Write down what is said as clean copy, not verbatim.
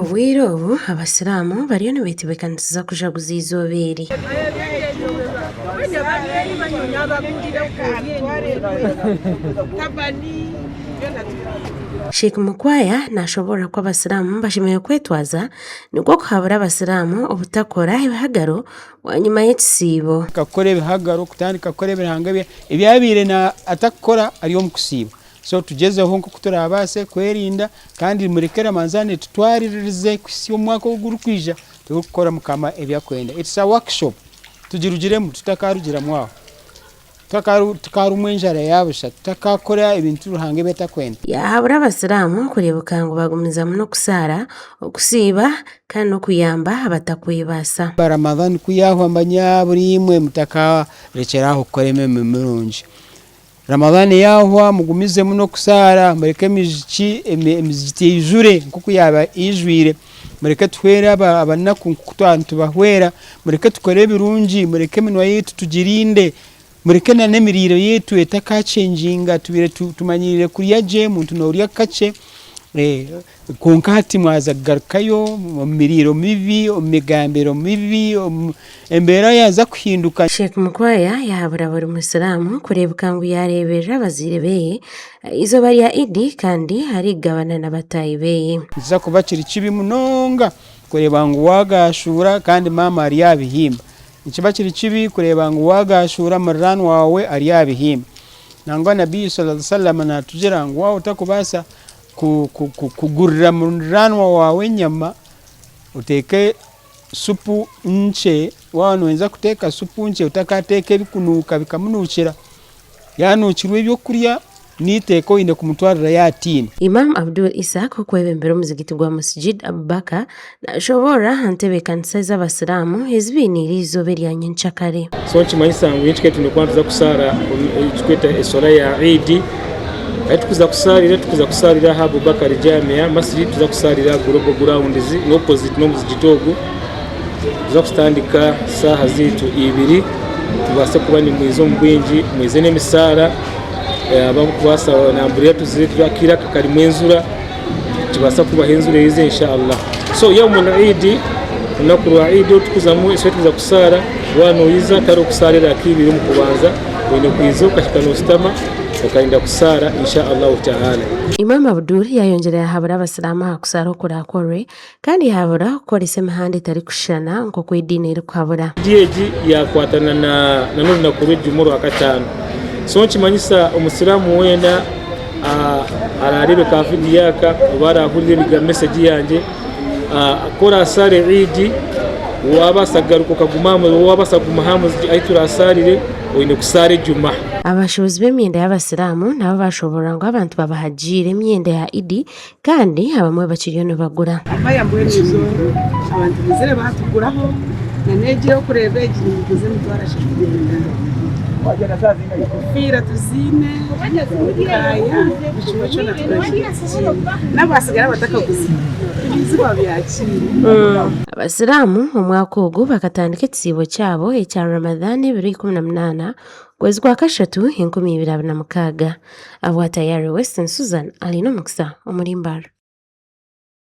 Obwire obu abasiraamu bariyo nibetebeekanisiza kujaguza eizooba eri. Sheikh Mukwaya nashoboorora ku abasiraamu bashemereire kwetwaza nikwo kuhabura abasiraamu obutakora ebihagaro bwanyima y'ekisiibo. Kukora ebihagaro, kutandika kukora ebihangano ebi abaire atarikukora ari omu kusiiba. So tugyezeho nk'oku turaabaase kwerinda kandi mureke Ramanzaani etutwaririze kuhitsya omwaka ogurikwija turikukora Mukama ebi arikwenda. It's a workshop, tugirugiremu tutakaarugiramu aho, tutakaarumwa enjara ya busha, tutakaakora ebintu Ruhanga ebi atarikwenda. Yaahabura abasiraamu kureebeka ngu baagumizamu n'okusaara, okusiiba kandi n'okuyamba abatakwebaasa. Ramadhan ku yaahwa manya buri imwe mutakarekyera aho kukora emirimo mirungi. Ramadhan yaahwa mugumizemu n'okusaara mureke emiziki emizigiti eijure nk'oku yaaba eijwire, mureke tuhwere abanaku nk'oku twaba nitubahwera, mureke tukore ebirungi, mureke eminwa yaitu tugirinde, mureke n'emiriire yaitu etakakyenginga tubaire tumanyiriire kurya gye omuntu noorya kakye. Kwonka hati mwaza kugarukayo omu miriiro mibi, omu migambiro mibi, embeera yaaza kuhinduka. Sheikh Mukwaya yahabura buri musiraamu kureebeka ngu yaareeberera abazaire be aha izooba rya Idi kandi arikugabana na bataahi be. Nikiza kuba kiri kibi munonga kureeba ngu waagaashuura kandi maama ari aha bihimba. Nikiba kiri kibi kureeba ngu waagaashuura muriraanwa waawe ari aha bihimba. Nangwa Nabbi Sallallahu Alaihi Wasallam naatugira ngu waaba otarikubaasa kugurira muriraanwa waawe enyama, oteeke supu nkye, waaba nooyenda kuteeka supu nkye otakateeka ebikunuuka bikamunuukira, yaanuukirwa ebyokurya n'eiteeka oine kumutwarira yaatiina. Imam Abdul Isaac okwebembera omuzigiti gwa Masjid Abubakar nashoboorora aha ntebeekanisa ezi abasiraamu ezi bainiire eizooba erya nyenkyakare. So nikimanyisa ngu nyenkya twine kuba nituza kusaara ekiturikweta eswala ya Eid. Ahu turikuza kusaarira, turikuza kusaarira aha Abubakar Jamia Masjid, tuza kusaarira aha Global Grounds ni opposite n'omuzigiti ogu. Tuza kutandika saaha zaitu ibiri mubaase kuba nimwiza omu bwingi, mwize n'emisaara abarikubaasa namburiya tuzire akaire aka karimu enjura. Nikibaasa kubaho enjura eriiza insha Allah. So yaumul Eid, orunaku rwa Eid oru turikuzamu itwe turikuza kusaara, waaba noija tihariho kusaara eraaka ibiri omu kubanza, oine kwija okahika noshutama okarinda kusaara insha Allahu ta'ala. Imam Abdul yayongyera yahabura abasiraamu aha kusaara okuraakorwe kandi yahabura kukoresa emihanda etarikushushana nk'oku ediini erikuhabura. Eid egi yakwatana na n'orunaku rw'ejuma orwakataano. So nikimanyisa omusiraamu weena araareebe ka vidiyo aka oba araahurire mesegi yangye, ku oraasaare Eid waabaasa kugaruka okaguma aha waabaasa kuguma aha muzigiti ahu turaasaarire oine kusaara ejuma. Abashuubuzi b'emyenda y'abasiraamu nabo baashoboorora ngu abantu babahagiire emyenda ya Idi Kandi abamwe bakiriyo nibagura. Amaya mbwenu eizooba abantu baizire baatuguraho na n'egi orikureeba egi ninyiguza emitwaro ashatu n'etaano. Enkofiira tuziine, ebikaaya buri kimwe kyona tukiine. N'abaatsigara abatakaguzire nibaija babyakiire. Abasiraamu omwaka ogu bakatandika ekisiibo kyabo ekya Ramadhan ebiro 18 Okwezi kwa kashatu 2026. Abwatayare Western Susan Alinomukisa omuri Mbarara.